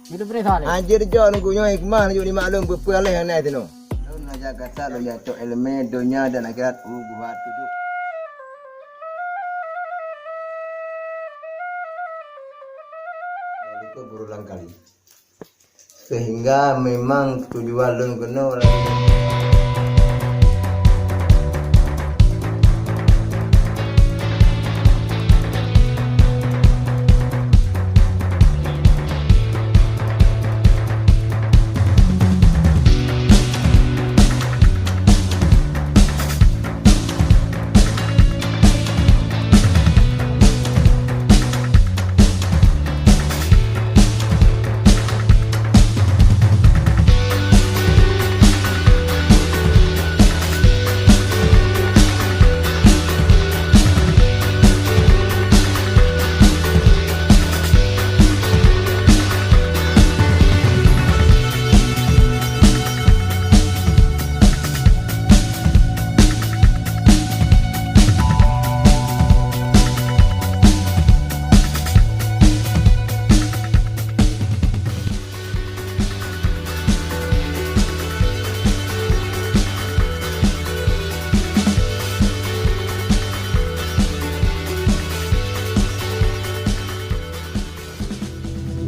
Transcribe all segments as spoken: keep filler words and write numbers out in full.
Hanjeuet jok nunggu nyoe hikmah neujok nibak lôn peue-peue lé nyang na sinoe. Lôn najak gata lôn jak cok iéleumé donya dan akhirat u guha tujoh. Beureulang kali. Sehingga memang tujuan lôn keunoe lagèe nyan.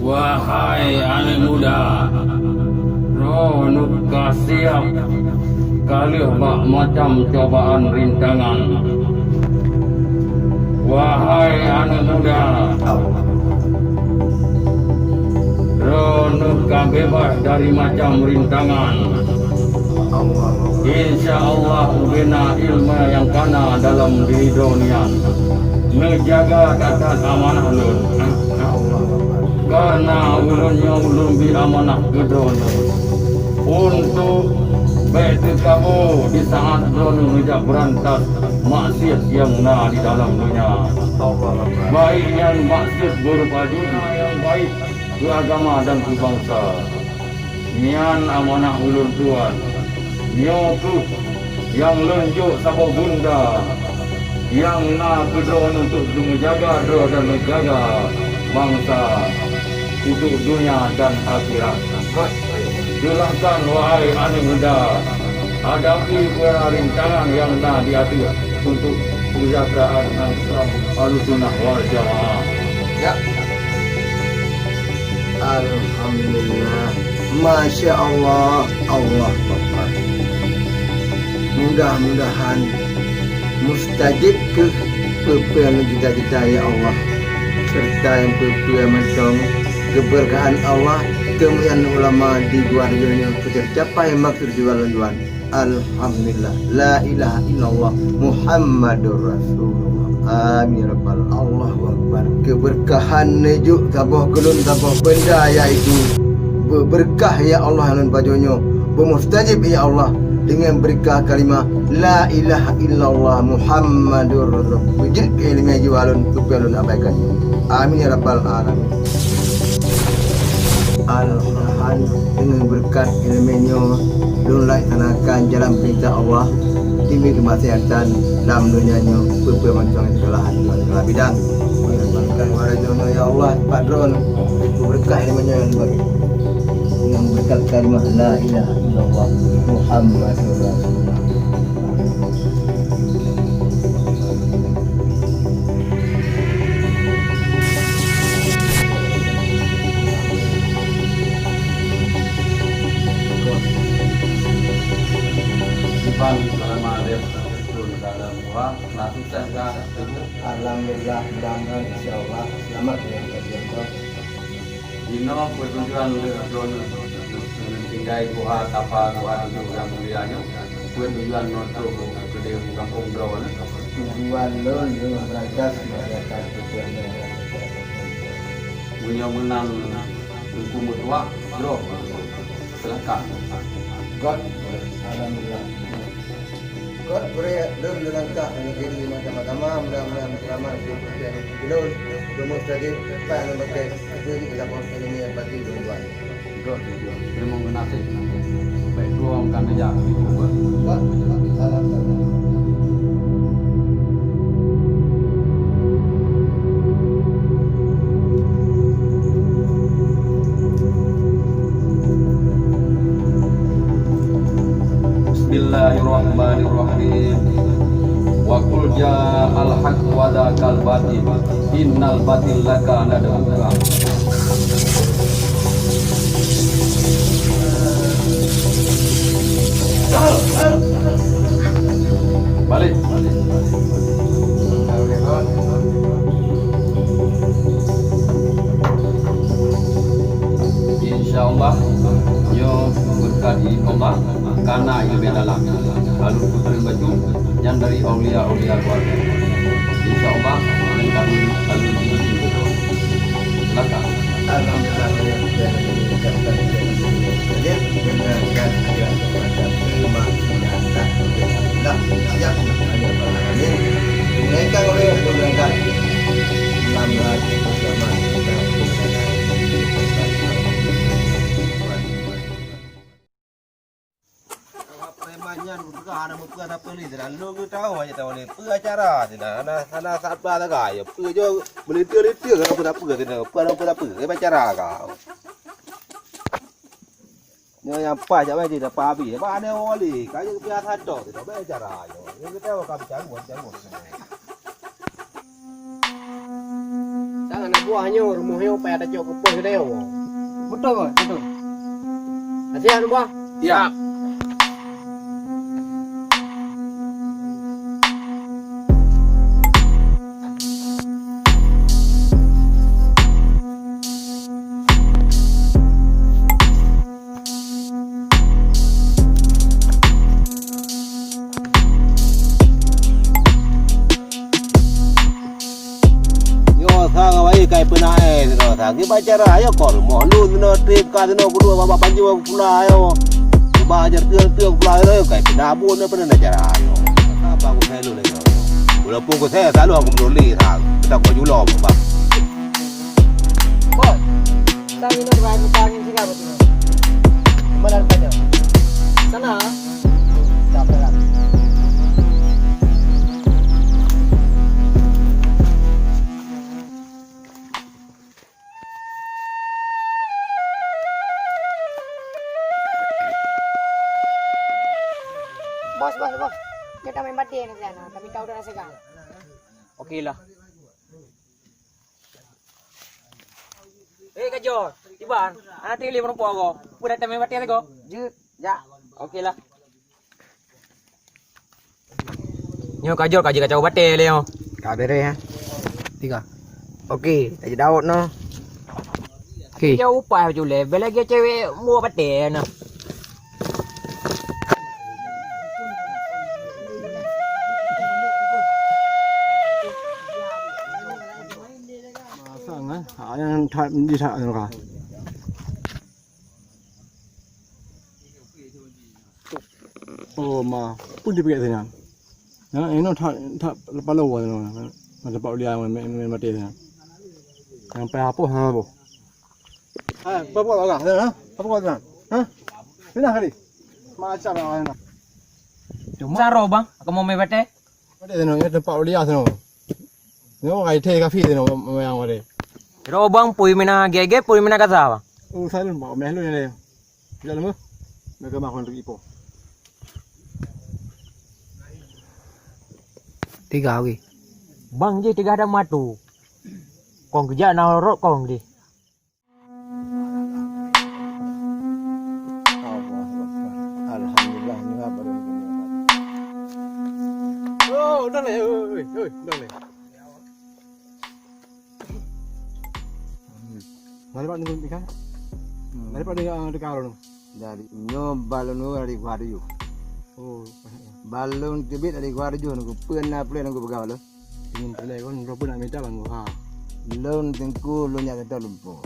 Wahai aneuk muda, droeneuh ka siab ka lheueh bak macam cobaan rintangan. Wahai aneuk muda, droeneuh ka beubaih dari macam rintangan. Insya Allah, ubena iéleumé nyang kana dalam diri droeneuh nyan. Neujaga that-that amanah lôn. Kareuna ulôn nyoe ulôn bi amanah keu droeneuh untuk bèk teukabo di saat droeneuh neujak beurantas maksiat nyang na di dalam donya. Baik nyan maksiat beurupa judi, nyang baik keu agama dan keu bansa. Nyan amanah ulôn tuan. Nyoe kheueh nyang lôn jok saboh bunda nyang na keu droeneuh untuk meujaga droe dan meujaga bansa untuk donya dan akhirat. Silahkan, wahai aneuk muda, hadapi peue rintangan nyang na di ateueh untuk kesejahteraan Ahlussunnah wal Jamaah. Ya. Alhamdulillah. Masya Allah. Allahu Akbar. Mudah-mudahan mustajab keuh peue-peue nyang cita-cita, ya Allah. Serta nyang peue-peue mantong keubeurkahan Allah, keumuliaan ulama di luwa nyoe keu tercapai maksud jiwa tujuan. Alhamdulillah. La ilaha illallah Muhammadur Rasulullah. Amin ya rabbal. Allahu Akbar. Keubeurkahan neujok saboh keu lôn saboh benda, yaitu beubeurkah ya Allah lôn pajoh nyoe. Beumustajab ya Allah dengan beurkah kalimah la ilaha illallah Muhammadur Rasulullah. Beujeuet keu iéleumé jiwa lôn, peue-peue lôn abaikan nyoe. Amin ya rabbal alamin. Alhamdulillah, deungon beureukat iéleumé nyoe, lôn laksanakan jalan peurintah Allah, demi keumaslahatan lam donya nyoe, peue-peue mantong keusalahan lôn salah bidang. Berikan kepada nyoe, ya Allah, pat droe, beureukat iéleumé nyoe nyang bagi. Dengan beureukat kalimah la ilaha illallah Muhammadur Rasulullah. Iban selama dia betul dalam dua, nah, susah kan? Alhamdulillah, mudah-mudahan, insya Allah, selamat ya, Pak Doktor. Jinoe peutujuan lé droeneuh tinggai guha tapa guha tujoh nyang mulia nyoe, peutujuan nyoe troh keudeh u gampông droeneuh. Tujuan lôn, lôn meurajas masyarakat tujuan lôn. Meunyoe meunan Teungku meutuah, droe. Silakan. Göt, alhamdulillah. Göt bri lôn leulangkah ngon diri mantong agama, mudah-mudahan seulamat di peusiang lôn, beumeusajan, pat lôn pakai, bri lôn dapat ilmu nyang pasti lôn buat. Göt, teurimong geunaséh. Bèk tuwö ka neujak. Göt, göt, alhamdulillah. Bismillahirrahmanirrahim. Wa qul ja'al haqq wa zahaqal batil. Innal batila kana zahuqa. Balik. Insya Allah, nyoe beureukat di Allah, kana ileubeh dalam. Lalu putri baju, nyan dari aulia-aulia keluarga. Insya Allah, nyan kami lalu di sini. Silakan. Alhamdulillah, banyak yang diucapkan. Jadi, dengan dan ada macam terima kasih. Alhamdulillah, siap. Amin. Menaikkan oleh pemerintah. Enam belas bersama kita. Preman nyan peugah hana meupeue sapeue lé, sidang lôn geutawök aja tawök lé. Peue acara sidang, hana, hana sabar sagai. Peue jeuet meulintèe-lintèe hana peue sapeue sidang. Peue hana peue sapeue, peue acara kah? Nyoe nyang paih jak bae jih dapat habéh. Bah, hana wali, ka jeuet biasa tok sidang, peue acara nyoe. Nyoe geutawök ka beucaruh, beucaruh. Sang aneuk buah nyoe, rumoh nyoe payah tacok keu poh keudéh. Beutôi, Boy, beutôi. Até aneuk buah? Ya. Nyoe sang awai kai peuna, eh, nyoe sang. Kiban cara, ayo kol moh lôn nyoe trép ka nyoe kedua babah panjang pula, ayo. Coba ajar tiang-tiang pula, ayo, kai peuna bun, ayo, peuna cara, ayo. Apa aku saya lôn, ayo. Walaupun aku saya selalu aku peduli, sang. Kita kau julom, bang. Bos, kita minum air muka angin sini apa tu? Mana tempatnya? Sana. Tak berat. Bos, bos, bos. Kita main batèe ni sana. Kami tahu dah rasa kan. Oke lah. Eh, Kak Jor, Iban, anak tili meureumpok ko. Peue datang main batèe ko? Jeuet, jak. Oke lah. Nyoe Kak Jor, ka jeuet kacau batèe lé nyoe. Ka beres, ha? Tiga. Oke, ka jeuet daot noh. Oke. Jauh upah culé, bela lagi cewek mua batèe nah. Masang, eh? Ha, nyang that di sa-, ka. Oh, ma. Pun dipikir sinan. Nah, inoe that, that lepas lawa tu. Masa Pak Ulia main, main, main batèe sinan. Sampai apa, ha, apa? Ha, apa buat orang? Ha? Apa buat orang? Ha? Pindah kali. Macam orang. Cuma saro, Bang, aku mau main batèe. Ada sana, ya, tempat uliah sana. Nyoe kai the kafi sana, yang ada. Ro bang pui mina gege, pui mina kasa, bang. Oh, saya lupa, meh lu ni. Tidak lama. Mereka makan untuk ipo. Tiga hari. Bang je tiga ada matu. Kong kerja na rot kong di. Allahu Akbar. Alhamdulillah, nyoe baru nikmat. Oh, udah leh, oi, oi, oi, udah leh. Hmm. Mari, Pak, tunggu ikan. Hmm. Mari, Pak, tunggu, ah, dekat dulu. Dari nyoe balon dari Kuha Tujuh. Oh. Balon teubiet dari Kuha Tujuh, nunggu peue na peue nunggu peugah balon. Ngon peureulèe kon, droe pun nak mita bang Guha. Lôn Teungku, lôn nyak seutôt lumpoe.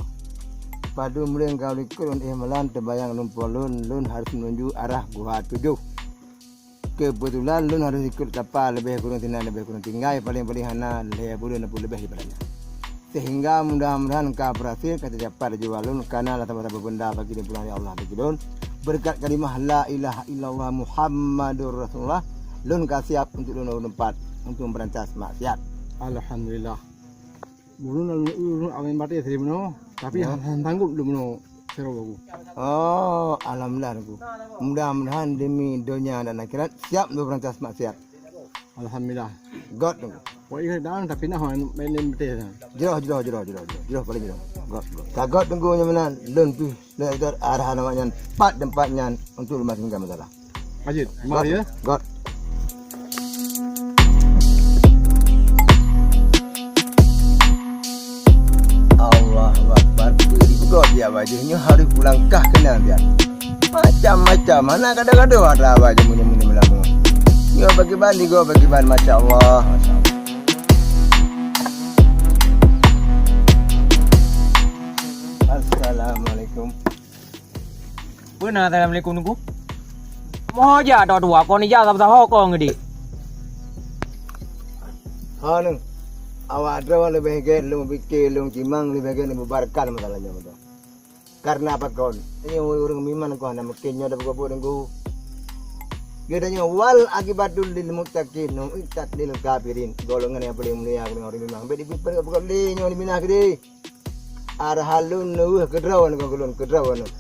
Padum lôn ka likot lôn éh malam teubayang lumpoe lôn, lôn harôh meununjuk arah Guha Tujoh. Keubeutulan lôn harôh likot kapa leubeh kureueng sinan leubeh kureueng tinggai, paleng-paleng hana lhèe buleuen ataupun leubeh daripada nyan. Sehingga mudah-mudahan ka beurhasil ka teucapai tujuan lôn, kana lam saboh-saboh benda bagi lôn pulang ya Allah bagi lôn. Beureukat kalimah la ilaha illallah Muhammadur Rasulullah, lôn ka siap untuk lôn ureueng pat untuk memberantas maksiat. Alhamdulillah. Ulôn, ulôn, ulôn awén batèe tadi bunoe, tapi ya, han, han sanggup lôn bunoe. Sero baru. Oh, alhamdulillah, Teungku. Mudah-mudahan demi donya dan akhirat siap untuk berantas maksiat. Alhamdulillah. Got, Teungku. Wah, iya dah, tapi nah, main, main betul dah. Jroh, jroh, jroh, jroh, jroh, jroh, paling jroh. Got, got. Ka got, Teungku, nyoe meunan, lôn pih, lôn got arahan awak nyan, pat teumpat nyan untuk leumas tinggai masalah. Lanjut, mari ya. Got. Allahu Akbar. Peue dipeugah dia bajeuh nyoe harus pulangkah keunan dia. Macam-macam, hana gadoh-gadoh ada bajeuh munyi-munyi meulamu. Nyoe bagi ban digo bagi ban, masya Allah. Masya Allah. Assalamualaikum. Peue na assalamualaikum Teungku? Moh jak tok dua kon ija saboh-saboh kon geude. Hana. Awak droe leubeh gét lôn pike lôn cimang leubeh gét lôn bubarkan masalah nyoe beutôi. Karena apa kon? Nyoe ureuëng miman kon hana mungkin nyoe dapeubuet Teungku. Geutanyoe wal akibatul lil muttaqin, uiddat lil kafirin. Golongan nyang paling mulia golongan ureuëng miman. Bék dipeugah lé nyoe di minah geude. Arah lôn neuweuh keudroe ngon lôn keudroe nyoe.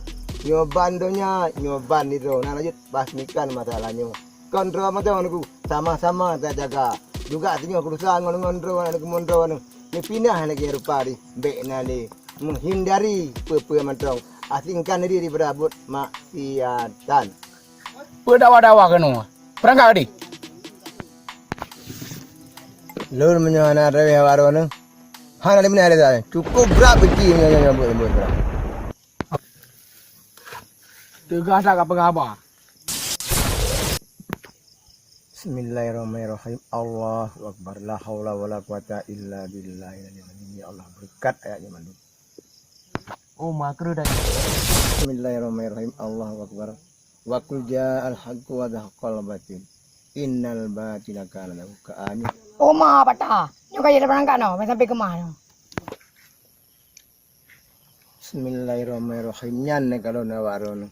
Nyoe ban donya, nyoe ban di droe. Nah, lanjut pastikan masalah nyoe. Kon droe mantong Teungku, sama-sama tajaga. Juga singoh keudusa ngon, ngon droe aneuk keumuen droe nyoe. Neupinah lagée rupa di bék na lé. Menghindari peue-peue mantong. Asingkan diri daripada buet maksiatan. Peue dawa-dawa keunoe? Peurangkat di. Lôn meunyoe hana reweh awak droeneuh, hana lé meunan lé. Cukup brat beuci meunyoe nyoe buet-buet brat. Teuga that ka peugah haba. Bismillahirrahmanirrahim. Allahu Akbar. La haula wala quwata illa billahil aliyyil azim. Ya Allah, berkat ayat nyoe mandum. Oh, makruh dah. Bismillahirrahmanirrahim. Allahu Akbar. Wa qul ja'al haqqu wa zahaqal batil. Innal batila kana zahuqa. Amin. Oma patah. Nyoe ka jadi berangkat noh, sampai keumah noh. Bismillahirrahmanirrahim. Nyan na kalon awak droeneuh.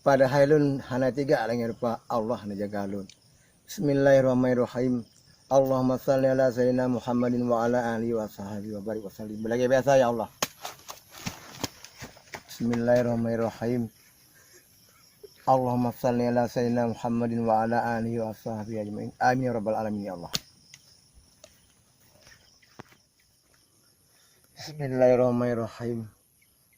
Padahai lôn hana tigak lagée rupa Allah neujaga lôn. Bismillahirrahmanirrahim. Allahumma shalli ala sayyidina Muhammadin wa ala alihi wa sahbihi wa barik wa sallim. Lagée biasa ya Allah. Bismillahirrahmanirrahim. Allahumma shalli ala sayyidina Muhammadin wa ala alihi wa sahbihi ajma'in. Amin ya rabbal alamin ya Allah. Bismillahirrahmanirrahim.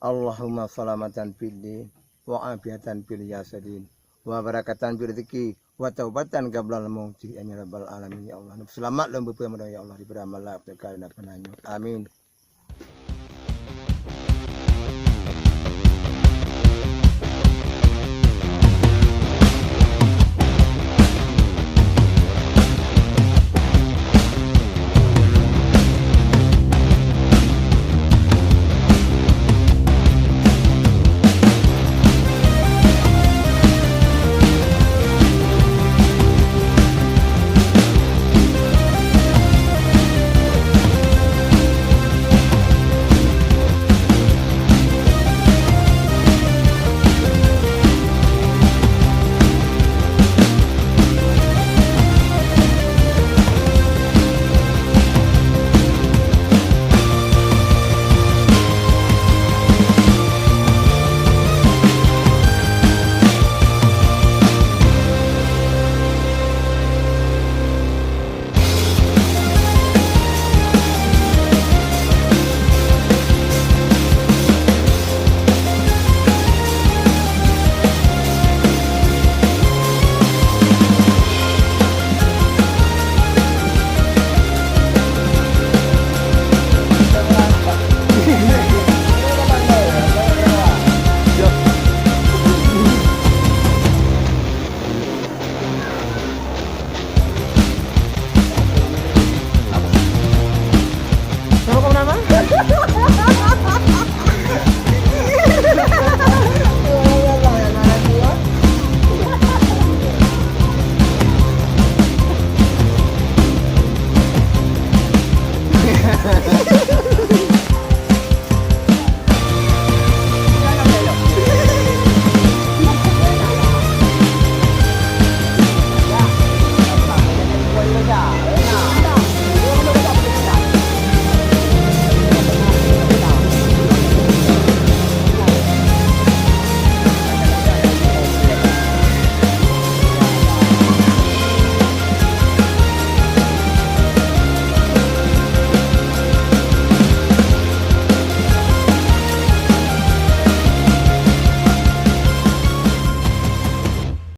Allahumma salamatan fid din, wa afiatan fil jasadin, wa barakatan fil rizki, wa taubatan qablal mauti. Amin ya rabbal alamin ya Allah. Seulamat lôn beupeumadang ya Allah daripada malapetaka dan peunanyok. Amin.